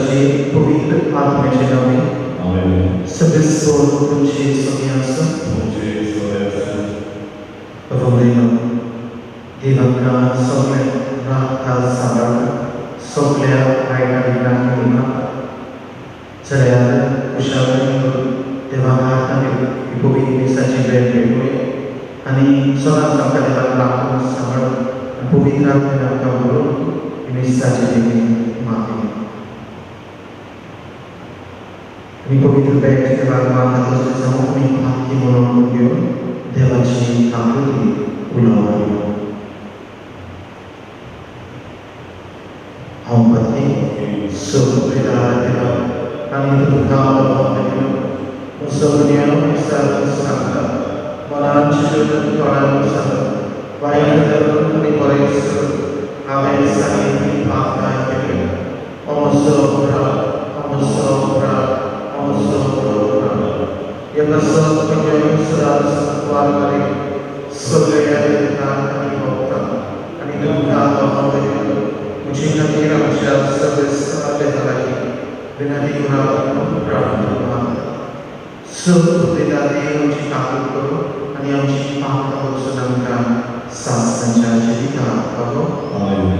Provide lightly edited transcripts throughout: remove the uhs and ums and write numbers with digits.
पुताची पवित्र आत्म्याचे नावे. आमेन. सदस्य तुमची सगळी आसा. तुमचे सगळे आसूं. भवनेनो देवांका सगळ्या राखता सांबाळता सगळ्या वायटा विघ्नांनी निभाता चल्यार कुशालताय करून देवाक हात ही पवित्र मिसाची भेट भेटूया आनी सदांच आमकां देवाक राखून सांबाळून आनी पवित्र आत्म्यान आमकां व्हरून ही मिसाची बेगीन मागणी आनी पवित्र भेट देवाक मागता तशें जावं आमी भाग्य म्हणून घेवन देवाची आकृती उलोवया. हांव पत्नी सगळे देवा आनी तुका सगळ्या सांगता मनान चिंतून तोंडान सांगता वायट धरून आनी बरें हांवें सांगिल्ली पापा केली. अमसो अपराध, अमसो अपराध, अमसो अपराध. ह्या पासत म्हज्या सदांच वार सगळ्या देवतांक आनी भक्तांक आनी तुमकां बाबा म्हजे खातीर आमच्या सगळे देवा लागीं विनंती करात म्हणून प्रार्थना मागता. सब देव आमची काकूट करूं आनी आमची पापा वचून आमकां सासणाच्या जिवितांत पावो. आमेन.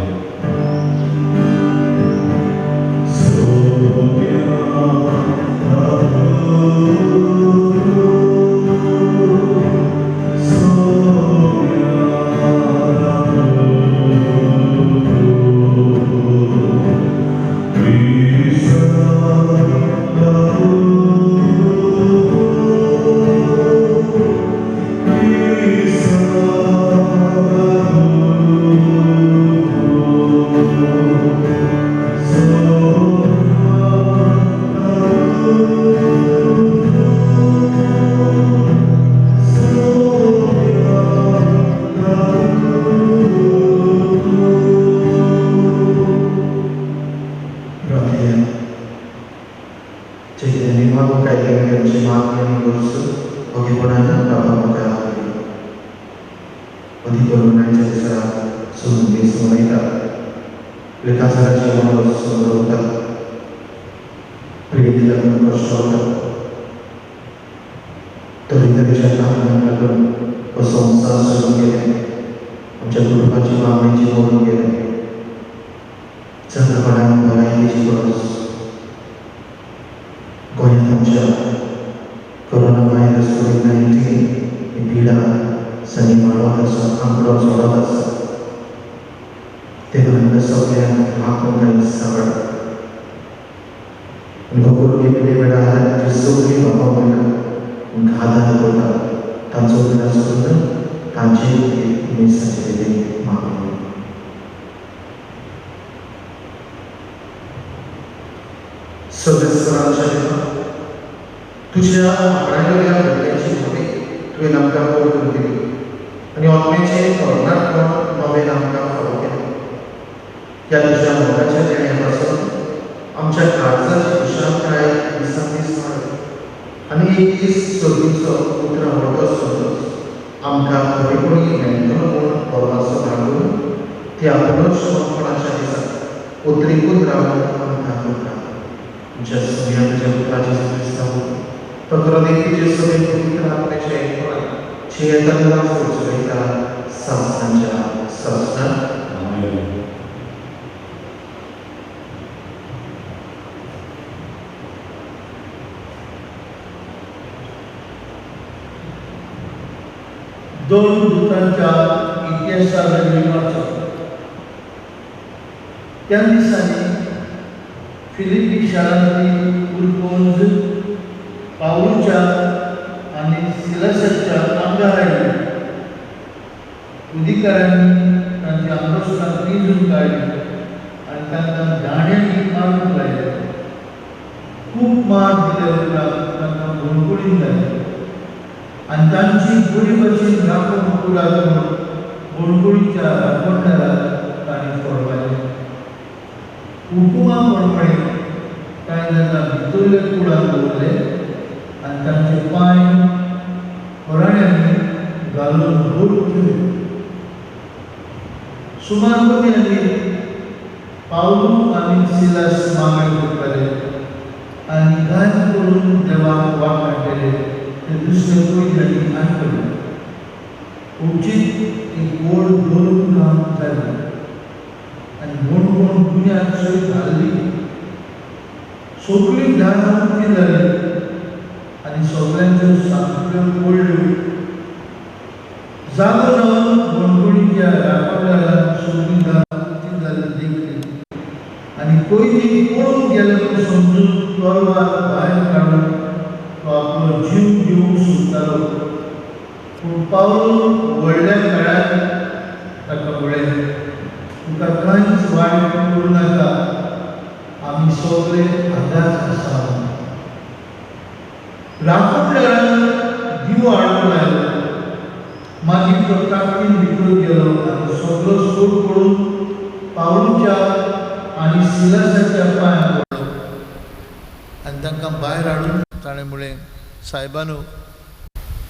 तुझ्या आपणायलेल्या भुरग्यांची भूमी तुवें आमकां करून दिली आनी आत्म्याचें कर्णात्मक नवें आमकां फावो केलें. ह्या तुज्या मोगाच्या देण्या पासून आमच्या काळजाची खुशालकाय दिसान दीस वाडत आनी एक दीस सोदीचो उतरां व्हडलो सोदूच आमकां खरेपणी मेळटलो म्हूण भरवासो घालून त्या पुनर्शमपणाच्या दिसा उतरिकून रावन आमकां करता. आमच्या सगळ्या तुज्या पुताच्या क्रिस्तांव तक्रारी तुजे सगळे पवित्र आत्म्याच्या एकपणान जियेतना फुडचोयता सासणाच्या सासणाक. आमेन. दोन दूतांच्या इतिहासावेली वाचप. त्या दिसांनी फिलिपी शारांतली उरपोंज पावलूच्या आनी सिलासाच्या आंगार आयली. अधिकाऱ्यांनी तांची आंगोस्तां पिंजून काडली आनी तांकां दांड्यांनी मारूंक लायले. खूब मार दिले उपरांत तांकां बंदखणींत घाले आनी तांची बरी भशेन राखून उरात म्हणून बंदखणीच्या राखणदाराक तांणी फॉरमायलें. हुकुमा प्रमाणे कांय जाणां भितरल्या कुडांत दवरले आनी तांचे पांय होराण्यांनी घालून घट केले. सुमार मदीं पावलू आनी सिलास मागणें करताले. एक व्हड दोन काम जालें आनी कोण गुन्यांत सयत घाल्ली. सगळीं दारां उक्तीं जालीं आनी सगळ्यांच्यो सांखळ्यो पडल्यो. जागो जावन बणकोणीच्या राखणदारान सगळीं दारां उक्तीं जाल्लीं देखली आनी पयलीं पळून गेले म्हूण समजून तलवार भायर काडून तो आपलो जीव दिवंक सोदतालो. पूण पावलून व्हडल्या खेळान ताका म्हळें, तुका कांयच वायट करूं नाका, आमी सगळे हांगाच आसा. राखणदारान दिवो हाडूंक लायलो. मागीर तो ताकदीन भितर गेलो आनी सगळो सोड पडून पावलूच्या आनी सिलासाच्या पांयां पडलो आनी तांकां भायर हाडून ताणें म्हळें, सायबानू,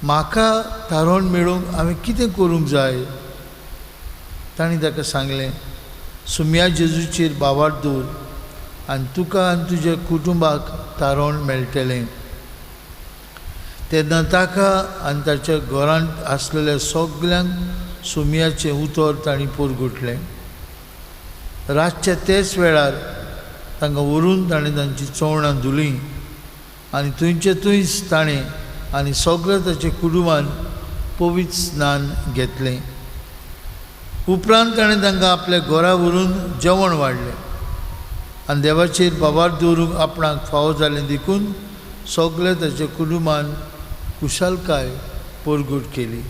म्हाका थारोवन मेळूंक हांवें कितें करूंक जाय? तांणी ताका सांगलें, सुम्या जेजूचेर भावार्थ दवर आनी तुका आनी तुज्या कुटुंबाक थारोवन मेळटलें. तेन्ना ताका आनी ताच्या घरांत आसलेल्या सगल्यांक सुम्याचें उतर तांणी पुरगुटलें. रातच्या तेच वेळार तांकां व्हरून ताणें तांची चवणां धुलीं आनी थंयचे थंयच ताणें आनी सगळें ताच्या कुटुंबान पवित्र स्नान घेतलें. उपरांत ताणें तांकां आपल्या घरा व्हरून जेवण वाडलें आनी देवाचेर भावार्थ दवरूंक आपणाक फावो जालें देखून सगळें ताच्या कुटुंबान कुशालकाय परगट केली.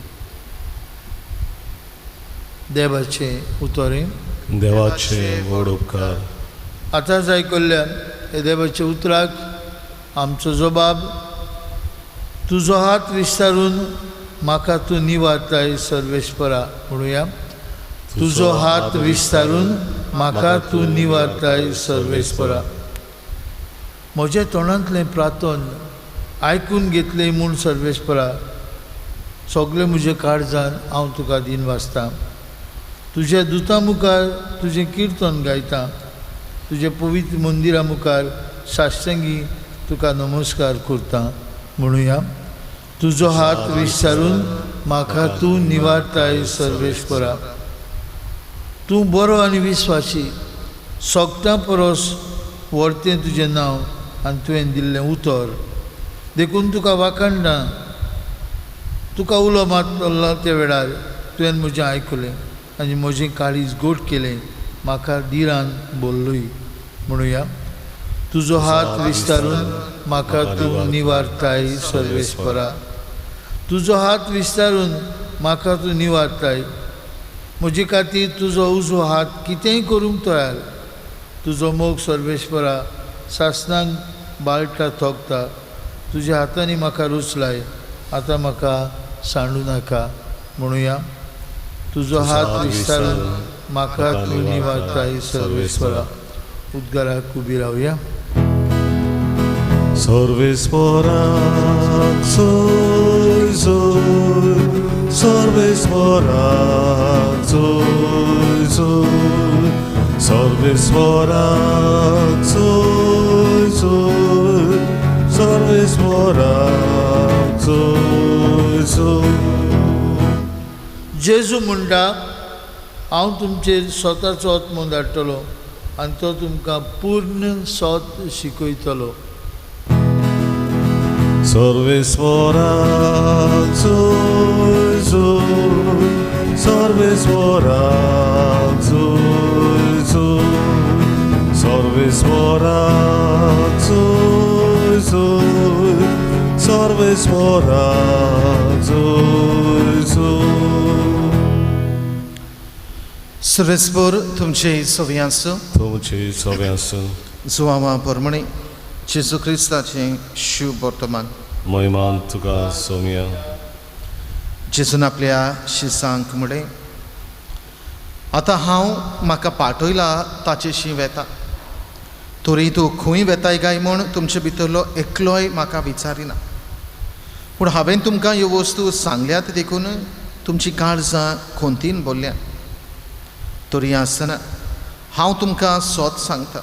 देवाचें उतरें. देवाचे व्हड उपकार. आतांच आयकल्ल्या हे देवाच्या उतराक आमचो जबाब, तुजो हात विस्तारून म्हाका तूं निवारताय सर्वेस्परा म्हणुया. तुजो हात विस्तारून म्हाका तूं निवारताय सर्वेस्परा. म्हज्या तोंडांतलें प्रार्थन आयकून घेतलें म्हूण सर्वेस्परा, सगळें म्हज्या काळजान हांव तुका दिन वाचतां. तुज्या दुतां मुखार तुजें किर्तन गायता, तुज्या पवित्र मंदिरा मुखार साश्टंगी तुका नमस्कार करता म्हणुया. तुजो हात विस्तारून म्हाका तूं निवारताय सर्वेस्परा. तूं बरो आनी विस्वासी, सगळ्यां परस व्हरतें तुजें नांव आनी तुवें दिल्लें उतर, देखून तुका वाखाणटा. तुका उलो मारतलो त्या वेळार तुवें म्हजें आयकलें आनी म्हजें काळीज गोड केलें, म्हाका दिरान बोल्लूय म्हणुया. तुजो हात विस्तारून म्हाका तूं निवारताय सर्वेस्परा. तुजो हात विस्तारून म्हाका तूं निवारताय. म्हजे खातीर तुजो उजवो हात कितेंय करूंक तयार. तुजो मोग सर्वेस्परा सासणाक बाळटा थोकता. तुज्या हातांनी म्हाका रुचलाय, आतां म्हाका सांडू नाका म्हणुया. तुजो हात विस्तारून म्हाका तूं निवारताय सर्वेस्परा. उद्गाराक उबी रावया. सर्वेस्परा जोय जोय, सर्वेस्परा जोय जोय, सर्वेस्परा जोय जोय, सर्वेस्परा जोय जोय. जेजू म्हणटा, हांव तुमचेर स्वताचो आत्मो धाडटलो आनी तो तुमकां पूर्ण सत शिकयतलो. सर्वेस्परा जोय जोय, सर्वेस्परा जोय जोय, सर्वेस्परा जोय जोय, सर्वेस्परा जोय जोय. सर्वेस्पर तुमचे सव्यांसू, तुमचे सव्यांसू, जुवावा परमणे जेजू क्रिस्ताचें शुभ वर्तमान. महिमान तुका सोम्या. जेजून आपल्या शिसांक म्हळें, आतां हांव म्हाका पाठयला ताचेशी वेता, तरी तूं खंय वेताय काय म्हूण तुमचे भितरलो एकलोय म्हाका विचारिना. पूण हांवें तुमकां ह्यो वस्तू सांगल्यात देखून तुमची काळजां खोंतीन भरल्या. तरी आसतना हांव तुमकां सोत सांगता,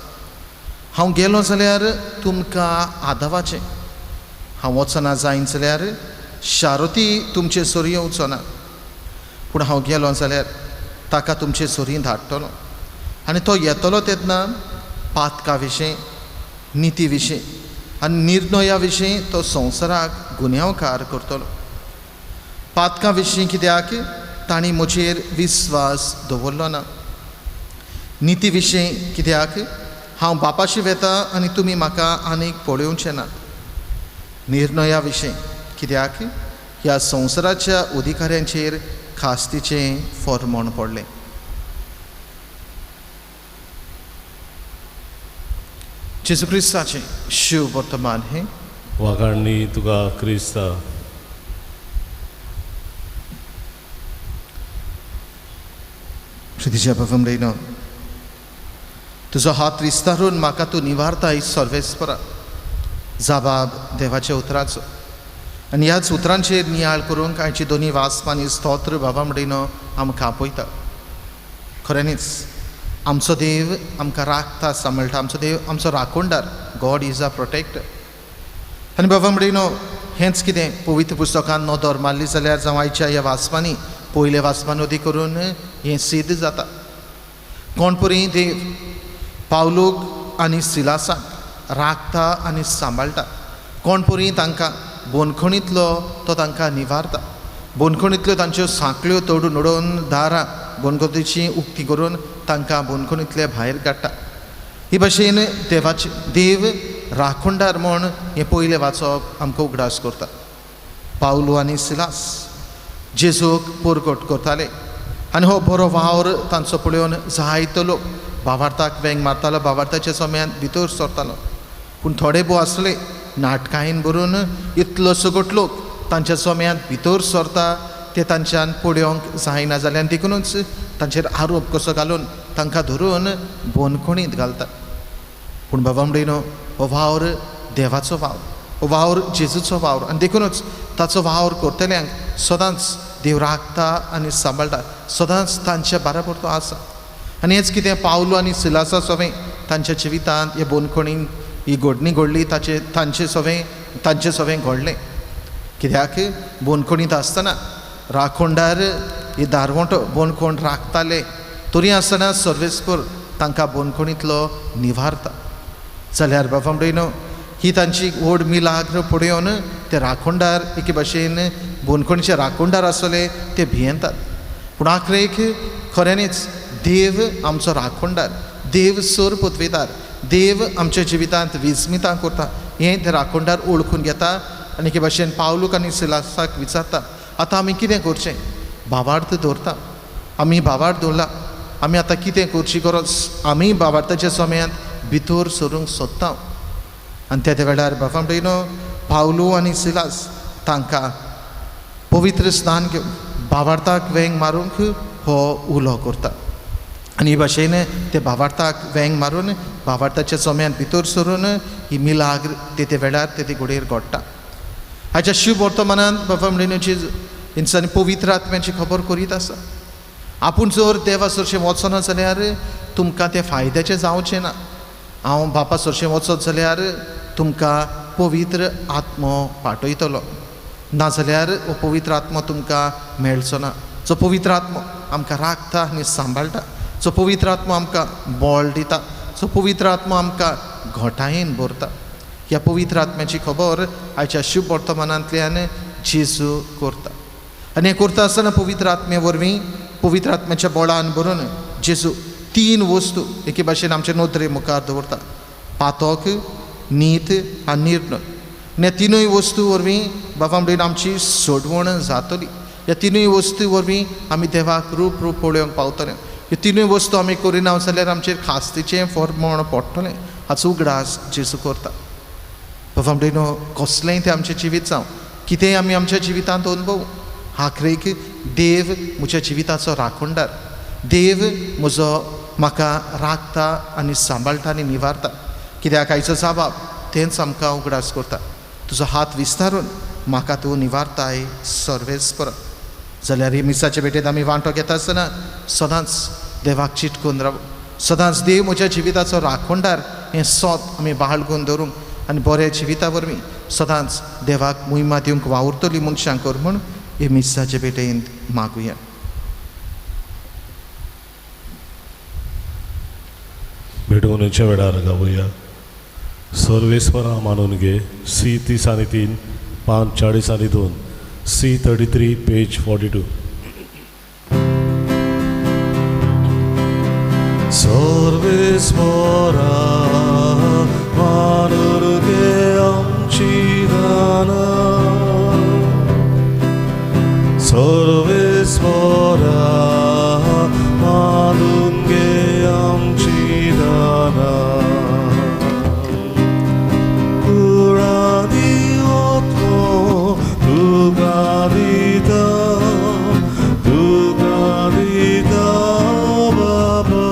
हांव गेलो जाल्यार तुमकां आदावाचें, हांव वचना जायन जाल्यार शारती तुमचे सरी येवचो ना. पूण हांव गेलो जाल्यार ताका तुमचे सरीं धाडटलो आनी तो येतलो तेन्ना पातका विशीं, निती विशीं आनी निर्णया विशीं तो संवसाराक गुन्यांवकार करतलो. पातकां विशीं कित्याक तांणी म्हजेर विस्वास दवरलो ना, निती विशीं कित्याक हांव बापाशी वेता आनी तुमी म्हाका आनीक पळोवचें नात, निर्णया विशीं कित्याक ह्या संवसाराच्या अधिकाऱ्यांचेर खास्तीचें फॉर्मोण पडलें. जेजू क्रिस्ताचें शिव वर्तमान हें. वागाडणी तुका क्रिस्ता. प्रितीच्या बाबा, तुजो हात विस्तारून म्हाका तूं निवारताय सर्वेस्परा. जाबाब देवाच्या उतराचो आनी ह्याच उतरांचेर नियाळ करूंक आयची दोनी वाचपांनी स्तोत्र बाबा म्हणिनो आमकां आपयता. खऱ्यांनीच आमचो देव आमकां राखता, सांबाळटा. आमचो देव आमचो राखणदार. गॉड is a protector. आनी बाबा म्हणिनो हेंच कितें पवित्र पुस्तकान नदर मारली जाल्यार जावं आयच्या ह्या वाचपांनी पयल्या वाचपान अदी करून हें सिद्ध जाता. कोण परी देव पावलूक आनी सिलासाक राखता आनी सांबाळटा. कोण परी तांकां बोनखणींतलो तो तांकां निवारता. बोनखणींतल्यो तांच्यो सांकळ्यो तोडून उडोवन दारां बोनखणीची उक्ती करून तांकां बोनखणींतले भायर काडटा. ही भाशेन देवाचे देव राखणदार म्हूण हें पयलें वाचप आमकां उगडास करता. पावलू आनी सिलास जेजूक परगट करताले आनी हो बरो वावर तांचो पळोवन जायतो लोक बावार्थाक वेंग मारतालो, बावार्थाच्या समयान भितर सरतालो. पूण थोडे भोव आसले नाटकायेन भरून इतलो सगट लोक तांच्या समयांत भितर सरता ते तांच्यान पळोवंक जायना जाल्यान देखुनूच तांचेर आरोप कसो घालून तांकां धरून बोनखणींत घालता. पूण बाबा म्हणिनो हो वावर देवाचो वावर, हो वावर जेजूचो वावर आनी देखुनूच ताचो वावर करतल्यांक सदांच देव राखता आनी सांबाळटा, सदांच तांच्या बाराबर तो आसा. आनी हेंच कितें पावलो आनी सिलासा सवें तांच्या जिवितांत हे बोनखणीन ही घडणी घडली, ताचे तांचे सवें तांचे सवें घडलें. कित्याक बोनखणींत आसतना राखणदार ही दारवंटो बोनखण राखताले तरी आसतना सर्वेस्पर तांकां बोनखणींतलो निवारता. जाल्यार बाबा म्हणिनो ही तांची व्हड मिलाग्र पळोवन ते राखणदार एके भाशेन बोनखणीचे राखणदार आसले ते भियेतात. पूण आखरेक खऱ्यांनीच देव आमचो राखणदार, देव सर पतवेदार, देव आमच्या जिवितांत विस्मितां करता हें ते राखणदार ओळखून घेता आनी एके भाशेन पावलूक आनी सिलासाक विचारता, आतां आमी कितें करचें? भावार्थ दवरता, आमी भावार्थ दवरला, आमी आतां कितें करची गरज? आमी भावार्थाच्या समयांत भितर सरूंक सोदता. आनी त्या वेळार बाबा म्हणिनो पावलू आनी सिलास तांकां पवित्र स्नान घेवन भावार्थाक वेंग मारूंक हो उलो करता. आनी ही भाशेन ते भावार्थाक वेंग मारून भावार्थाच्या चोम्यान भितर सरून ही मिलाग्र ते वेळार ते घडयेर घडटा. हाच्या शिव वर्तमानांत बाबा म्हणिनोची इन्सानी पवित्र आत्म्याची खबर करीत आसा. आपूण जर देवा सरशें वचना जाल्यार तुमकां तें फायद्याचें जावचें ना. हांव बापा सरशें वचत जाल्यार तुमकां पवित्र आत्मो पाठयतलो, नाजाल्यार हो पवित्र आत्मो तुमकां मेळचो ना. जो पवित्र आत्मो आमकां राखता आनी सांबाळटा, जो पवित्र आत्मो आमकां बळ दिता, जो पवित्र आत्मो आमकां घटायेन भरता, ह्या पवित्र आत्म्याची खबर आयच्या शुभ वर्तमानांतल्यान जेजू करता. आनी हें करता आसतना पवित्र आत्म्या वरवीं पवित्र आत्म्याच्या बळान भरून जेजू तीन वस्तू एके भाशेन आमचे नदरे मुखार दवरता, पातक, नीत आनी निर्णय. ह्या तिनूय वस्तू वरवीं बाबा म्हणून आमची सोडवण जातली. ह्या तिनूय वस्तू वरवीं आमी देवाक रूप रूप पळोवंक पावतले. ह्यो तिनूय वस्तू आमी करिना जाल्यार आमचेर खास्तीचें फॉर्मण पडटलें हाचो उगडास जेजू करता. बाबा म्हणिनो कसलेंय तें आमचें जिवीत जावं, कितेंय आमी आमच्या जिवितांत अनुभव, आखरेक देव म्हज्या जिविताचो राखणदार, देव म्हजो म्हाका राखता आनी सांबाळटा आनी निवारता. कित्याक आयचो जाबाब तेंच आमकां उगडास करता, तुजो हात विस्तारून म्हाका तूं निवारताय सर्वेस्पर. जाल्यार ही मिसाचे भेटेंत आमी वांटो घेता आसतना सदांच देवाक चिटकून राव, सदांच देव म्हज्या जिविताचो राखणदार हें सोत आमी बाळगून दवरूंक आनी बऱ्या जिविता वरवीं सदांच देवाक मोहिमा दिवंक वावुरतली मनशां कर म्हूण हे मिसाचे भेटेंत मागुया. भेटवणेच्या वेळार गावया. सर्वेस्वरा मानून घे. सी 33, पान 42, सी 33 पेज 42. सर्वेस्वरा मानून घे आमची गानां, सर्वेस्वरा मानून घे आमची दानां, कुळादी ओतो तुका दिता, तुका दिता बाबा,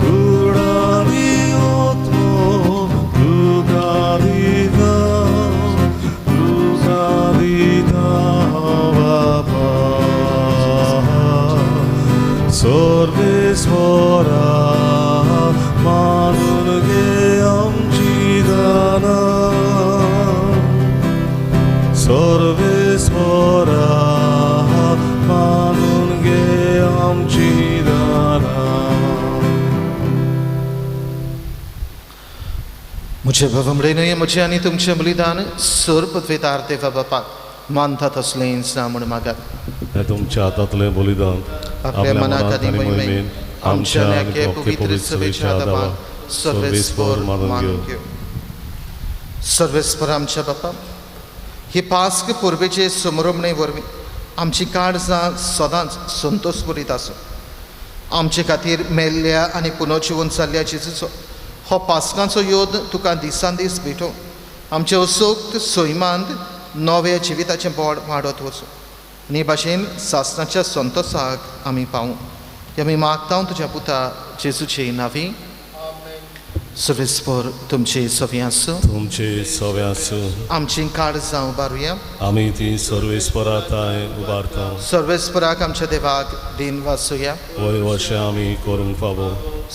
कुळादी ओतो तुका दिता, तुका दिता बाबा, सर्वेस्वरा मानून घे आमची दानां, सर्वेस्वरा मानून घे आमची दानां. म्हजे भवमडे म्हजें आनी तुमचें बलिदान सर पदवेदार देवा बापाक मानता तसलें ना म्हूण मागात. हें तुमच्या हातांतलें बलिदान आपल्या मनाक आनी मोहिमेन आमच्या आनी पवित्र सभेच्या आदावाक सर्वेस्पर मानून घेवं. सर्वेस्पर आमच्या बापा, ही पास्क परबेचे समरमणे वरवीं आमची काळजां सदांच संतोश बरीत आसूं. आमचे खातीर मेल्ल्या आनी पुनर्जिवन जाल्ल्या जेजूचो हो पास्कांचो योद तुका दिसान दीस भेटोवं आमचे असोक्त सैमांत नव्या जिविताचें बोड वाडत वचूं आनी भाशेन सासणाच्या संतोसाक आमी पावूं. हें आमी मागता तुज्या पुता जेजूचे नांवी. सर्वेस्पर तुमचे सवी आसूं. तुमचे सवे आसूं. आमची काळजां उबारुया. आमी ती सर्वेस्परा थांय उबारता. सर्वेस्पराक आमच्या देवाक दिन वाचुया. वय वशें आमी करूंक फावो.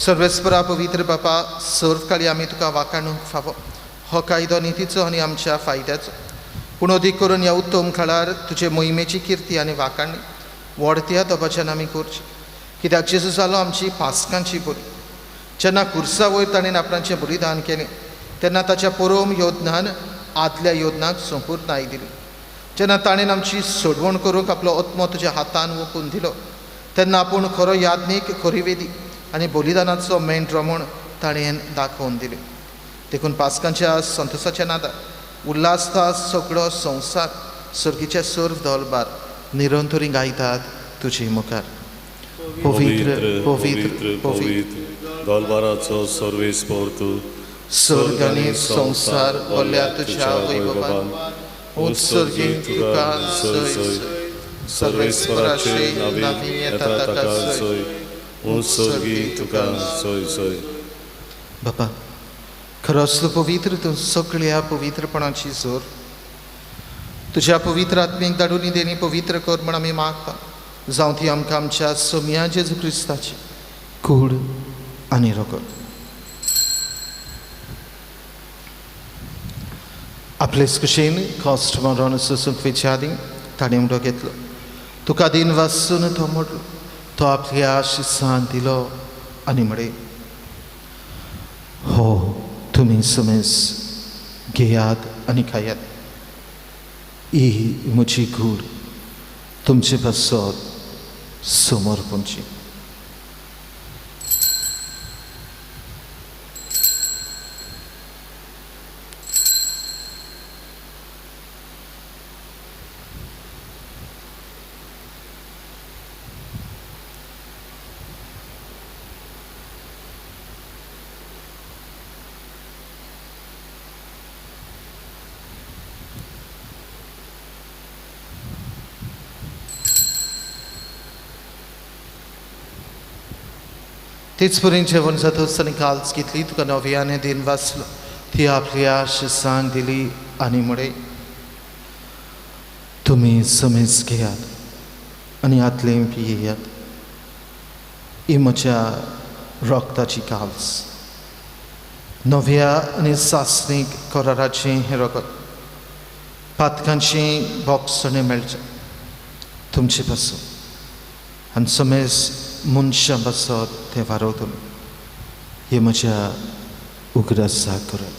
सर्वेस्परा पवित्र बापा, सर्व काळी आमी तुका वाखाणूंक फावो. हो कायदो नितीचो आनी आमच्या फायद्याचो, पूण अदीक करून ह्या उत्तम काळार तुजे मोहिमेची किर्ती आनी वाखाणणी व्हडत्या दबाच्यान आमी करची. कित्याक जेजू जालो आमची पास्कांची बरी. जेन्ना खुर्सा वयर ताणें आपणाचें बलिदान केलें तेन्ना ताच्या परोम योदनान आदल्या योदनाक संपूर्णाय दिली. जेन्ना ताणें आमची सोडवण करूंक आपलो आत्मो तुज्या हातान ओंपून दिलो तेन्ना आपूण खरो याज्ञीक, खरी वेदी आनी बलिदानाचो मेंढरो म्हूण ताणें दाखोवन दिलें. देखून पास्कांच्या संतोसाच्या नादार उल्हासता सगळो संवसार सर्गीचे सर्व दलबार निरंतरी गायतात तुजे मुखार. पवित्र पवित्र पवित्र दलबाराचो सर्वेस्पर तूं, सर्ग आनी संवसार भरल्या तुज्या वैभवान. उत्सर्गी तुका सय सय, सर्वेस्पराचे नांवी येता ताका सय, उत्सर्गी तुका सय सय. बापा, खरोच तूं पवित्र, तूं सगळ्या पवित्रपणाची जोर. तुज्या पवित्र आत्मीक धाडून देणी पवित्र कर म्हण आमी मागता. जावं ती आमकां आमच्या सोम्या जेजू क्रिस्ताची कूड आनी रगत. आपलेच कुशीन कॉस्ट मरण सोसूंक वयच्या आदीं ताणें उडो घेतलो. तुका दिन वासून तो मोडलो, तो आपल्या शिसान दिलो आनी म्हळें, हो तुमी समेस घेयात आनी खायात, ही म्हजी कूड तुमचे पासत समर्पणची. तेच परीन जेवण जातच आनी काल्स घेतली, तुका नव्याने दिन वाचलो, ती आपल्या शिसांक दिली आनी म्हळें, तुमी समेज घेयात आनी हातलें पियेयात, ही म्हज्या रक्ताची काल्स, नव्या आनी सासणीक कराराचें हें रगत, पातकांचें बोगसणें मेळचें तुमचे पासून आनी समेज मनशां पासत तें वारवतलें. हे म्हज्या उगडासाक करात.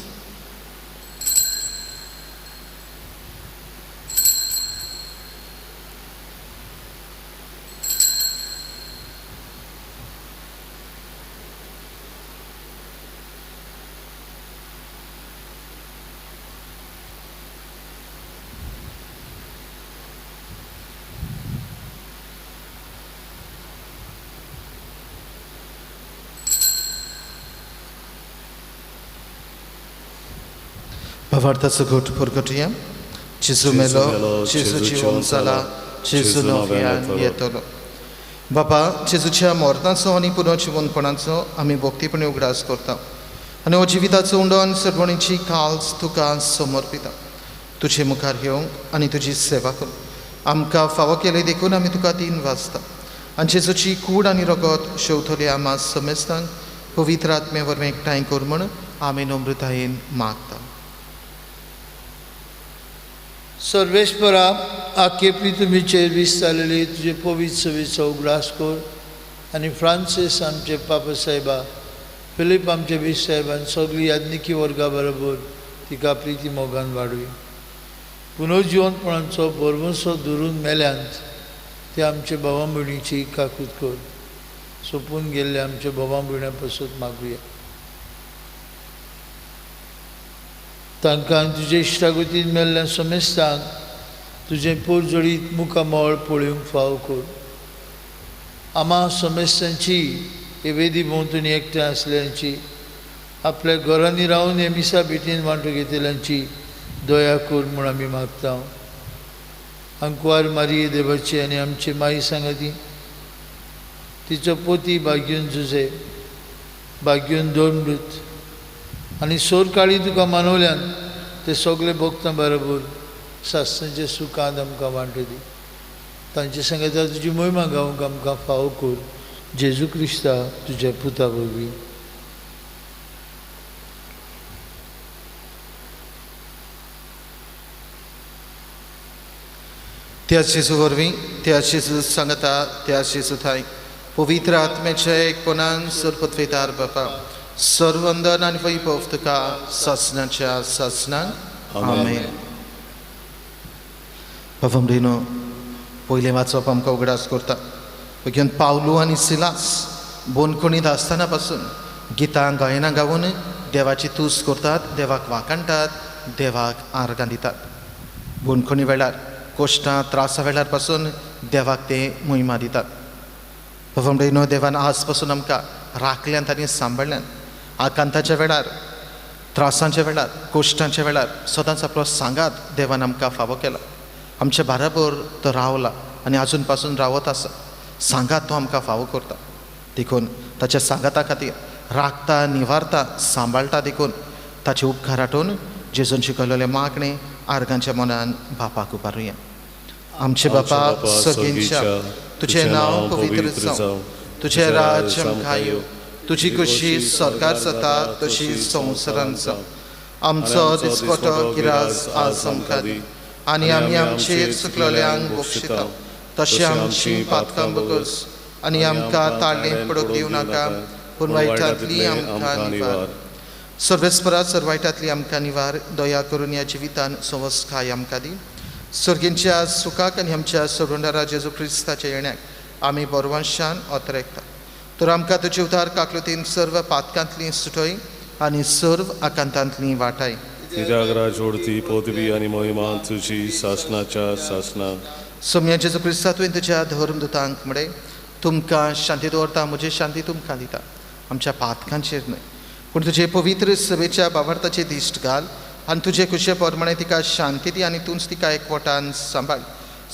भावार्थाचो घट परगटया. जेजू मेलो, जेजू जिवन जाला, जेजू नव्यान येतलो. बाबा, जेजूच्या मरणाचो आनी पुनर्जिवनपणाचो आमी भक्तीपणी उगडास करता आनी हो जिविताचो उंडो आनी सरवणीची काल्स तुका समर्पिता. तुजे मुखार येवंक आनी तुजी सेवा करूंक आमकां फावो केले देखून आमी तुका तीन वाजता आनी जेजूची कूड आनी रगत शेवतले आमा समेस्तांक पवित्र आत्मे वरवीं एकठांय कर म्हूण आमी नम्रतायेन मागता. सर्वेस्परा, आखे पृथ्वीचेर विस्तारलेली तुजे पवित्र सभेचो उगडास कर आनी फ्रांसीस आमचे पापा साहेबा, फिलीप आमचे बीस साहेब आनी सगळी याज्ञिकी वर्गा बरोबर तिका प्रिती मोगान वाडवी. पुनर्जिवनपणाचो भरवंसो धरून मेल्यांत ते आमचे भावा भयणीची काकूत कर. सोंपून गेल्ले आमच्या भावा भयण्यां पासत मागुया. तांकां तुजे इश्टागतीन मेल्ल्या समेस्तांक तुजें पोरजोळीत मुखामळ पळोवंक फाव कर. आमा समेस्तांची हे वेदी भोंवतणी एकठांय आसल्यांची, आपल्या घरांनी रावन हे मिसा भेटीन वांटो घेतल्यांची दया कर म्हूण आमी मागता. आंकवार मारिये देवाची आनी आमची माई सांगाती, तिचो पोती भाग्यून जुजे, भाग्यून दोन मृत आनी सोर काळी तुका मानवल्यान ते सगळे भक्तां बरोबर सासणाचे सुखांत आमकां वांटो दी. तांचे सांगता तुजी मोहिमा गावंक आमकां फावो कर. जेजू क्रिस्ता तुज्या पुता वरवीं. त्या जेजू वरवीं, त्या जेजू सांगता, त्या जेजू थाय पवित्र आत्म्याच्या एकपणान सरपत्वेदार बापा, सर्वंदन आनी वैभव तुका सासणाच्या सासणाक. आमेन. बाबा, पयलें वाचप आमकां उगडास करता. बेगीन पावलू आनी सिलास बोनखणींत आसतना पासून गितां गायनां गावन देवाची तूस करतात, देवाक वाखाणटात, देवाक आर्गां दितात. बोनखणी वेळार, कश्टां त्रासा वेळार पासून देवाक ते मोहिमा दितात. बाबा, देवान आज पासून आमकां राखल्यात आनी सांबाळ्ळ्यात. आकांताच्या वेळार, त्रासांच्या वेळार, कश्टांच्या वेळार सदांच आपलो सांगात देवान आमकां फावो केला. आमच्या बाराबर तो रावला आनी आजून पासून रावत आसा. सांगात तो आमकां फावो करता. देखून ताच्या सांगाता खातीर राखता, निवारता, सांबाळटा. देखून ताचे उपकार आठोवन जेजून शिकयलेलें मागणें आर्गांच्या मनान बापाक उबारुया. आमचे बापा सगळींच्या, तुजें नांव पवित्र जावं, तुजें राज्य आमकां येवं, तुजी कशी सरकार जाता तशी संवसारांत जावं. आमचो दिसपटो गिरास आज आमकां दी आनी आमी आमचेर चुकलेल्यांक बक्षिता तशें आमची पातकां बगस आनी आमकां ताळें पडूंक दिवं नाका, पूण वायटांतली आमकां निवार. सर्वेस्परा, सर वायटांतली आमकां निवार. दया करून ह्या जिवितान संवस्काय आमकां दी. सर्गींच्या सुखाक आनी आमच्या सोडवणदारा जेजू क्रिस्ताच्या येण्याक आमी बरवंशान अतरेकता. तर आमकां तुजे उदार काकलुतीन सर्व पातकांतली सुटय आनी सर्व आकांतांतली वाटाय. कित्याक राजवडती पदवी आनी महिमा तुजी सासणाच्या सासणाक. सोम्या जेजू क्रिस्ता, तुवें तुज्या धर्मदुतांक म्हळें, तुमकां शांती दवरता, म्हजी शांती तुमकां दिता. आमच्या पातकांचेर न्हय, पूण तुजे पवित्र सभेच्या बाबार्थाचे दिश्ट घाल आनी तुजे खुशे प्रमाणे तिका शांती दी आनी तूंच तिका एकवटान सांबाळ,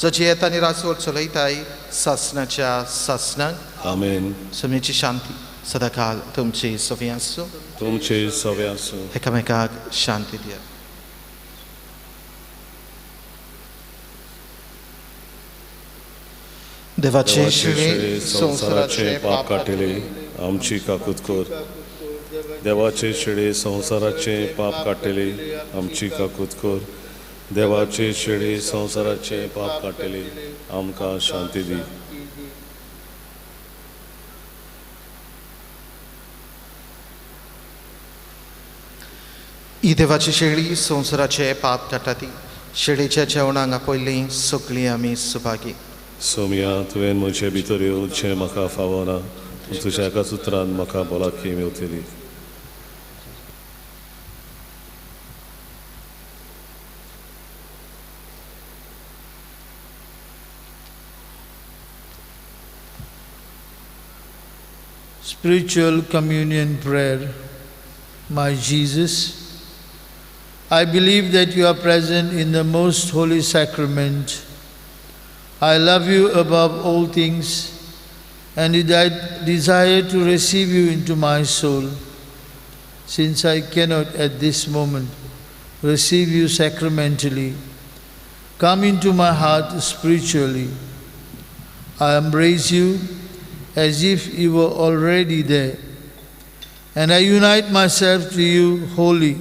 जो जियेता आनी राजवट चलयताय सासणाच्या सासणाक. आमेन. सोम्याची शांती सदांकाल तुमची सवी आसूं. तुमचे सवे आसूं. एकामेकाक शांती दिया. देवाचे शिळे संवसाराचे पाप काडटले आमची काकूत कर. देवाचे शेळे संवसाराचे पाप काडटले आमची काकूत कर. देवाचे शेळे संवसाराचे पाप काडटले आमकां शांती दी. ही देवाची शेळी संवसाराचे पाप काडटा ती शेळीच्या जेवणाक आपयल्ली सगळीं आमी सुभागी. सोमया, तुवें म्हजे भितर येवचें म्हाका फावना, पूण तुज्या एकाच उतरान म्हाका भलायकी मेवतली. Spiritual Communion Prayer. My Jesus, I believe that you are present in the most holy sacrament. I love you above all things and desire to receive you into my soul. Since I cannot at this moment receive you sacramentally, come into my heart spiritually. I embrace you as if you were already there, and I unite myself to you wholly.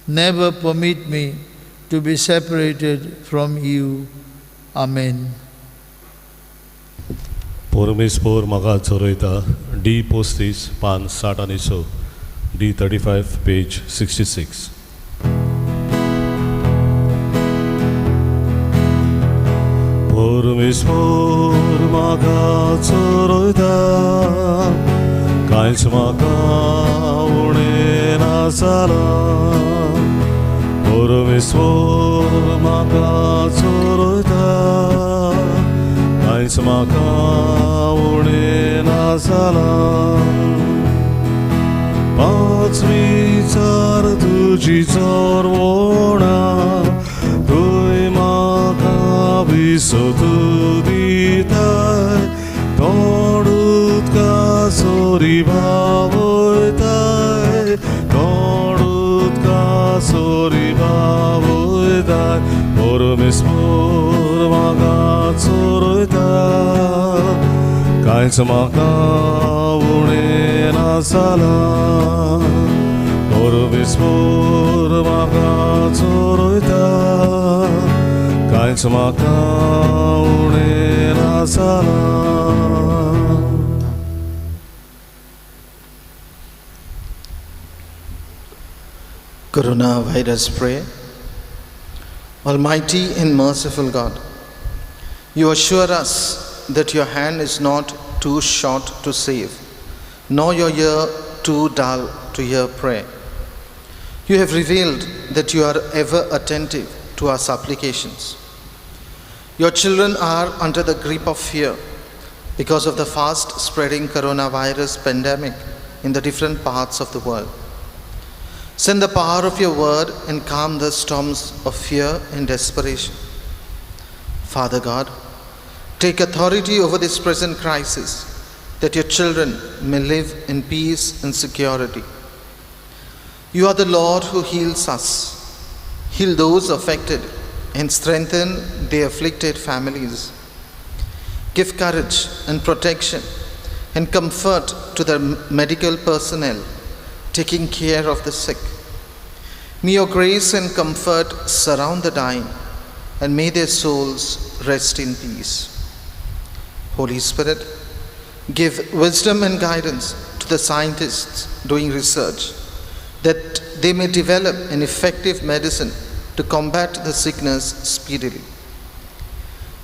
Never permit me to be separated from you. Amen. परमेश्वर म्हाका चरयता. D 35, पान 66. D 35, page 66. परमेश्वर म्हाका चरयता, कांयच म्हाका उणें ना जालां. परमेश्वर म्हाका चरयता, कांयच म्हाका उणें ना जालां. पांचवीचार तुजी चरवणां, तुंय म्हाका विसत दिताय. तोंड उदका सरी बावयताय, तोंड उदका सरी बावयताय. परमेश्वर म्हाका चरयता, कांयच म्हाका उणें ना जालां. परमेश्वर म्हाका चरयता, कांयच म्हाका उणें ना जालां. Coronavirus prayer. Almighty and merciful God, you assure us that your hand is not too short to save, nor your ear too dull to hear prayer. You have revealed that you are ever attentive to our supplications. Your children are under the grip of fear because of the fast spreading coronavirus pandemic in the different parts of the world. Send the power of your word and calm the storms of fear and desperation. Father God, take authority over this present crisis that your children may live in peace and security. You are the Lord who heals us. Heal those affected and strengthen the afflicted families. Give courage and protection and comfort to the medical personnel taking care of the sick. May your grace and comfort surround the dying, and may their souls rest in peace. Holy Spirit, give wisdom and guidance to the scientists doing research, that they may develop an effective medicine to combat the sickness speedily.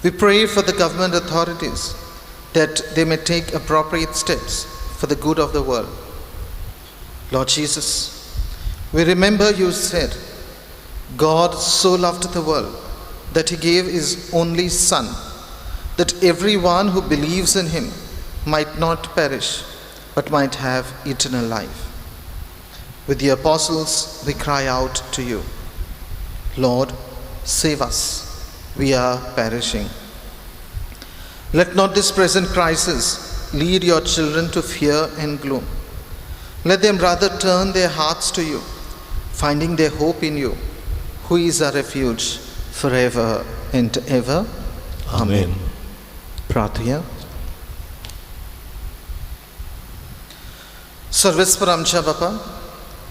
We pray for the government authorities that they may take appropriate steps for the good of the world. Lord Jesus, we remember you said, God so loved the world that he gave his only Son, that everyone who believes in him might not perish, but might have eternal life. With the apostles, we cry out to you, Lord, save us, we are perishing. Let not this present crisis lead your children to fear and gloom. Let them rather turn their hearts to you, finding their hope in you, who is our refuge forever and ever. Amen. प्रार्थुया. सर्वेस्पर आमच्या बापा,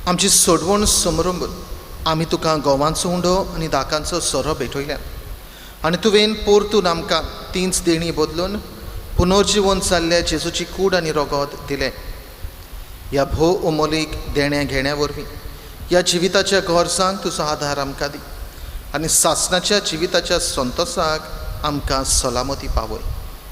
आमची सोडवण समरंबून आमी तुका गोवांचो उंडो आनी दाकांचो सोरो भेटयल्या आनी तुवें परतून आमकां तींच देणी बदलून पुनर्जिवन जाल्ल्या जेजूची कूड आनी रोगोत दिलें. ह्या भोव अमोलीक देण्या घेण्या वरवीं ह्या जिविताच्या गरजांक तुजो आदार आमकां दी आनी सासणाच्या जिविताच्या संतोसाक आमकां सलामती पावय.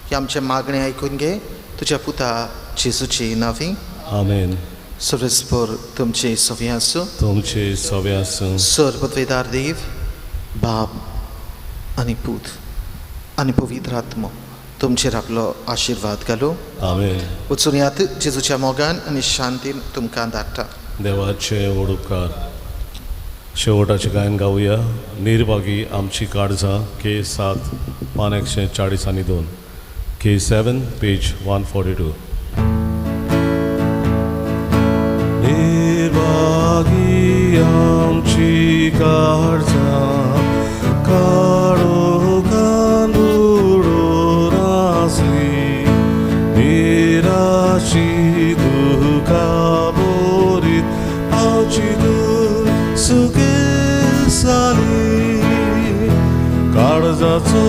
ही आमचें मागणें आयकून घे तुज्या पुता जेजूची नांवी. आमेन. सर्वेस्पर तुमचे सवी आसूं. तुमचे सवे आसूं. सर्वद्वेदार देव बाप आनी पूत आनी पवित्र आत्मो तुमचेर आपलो आशिर्वाद घालूं. आमेन. वचून यात जेजूच्या मोगान आनी शांतीन तुमकां धाडटा. देवाचे व्हड उपकार. शेवटाचें गायन गावया. निर्भागी आमची काळजां, के 7 पान 142, के 7 पेज 142. निर्भागी आमची काळजां काळोखान बुडून आसली, निराशी दुखा बोरीत आमची तूं सुखे जाली. काळजाचो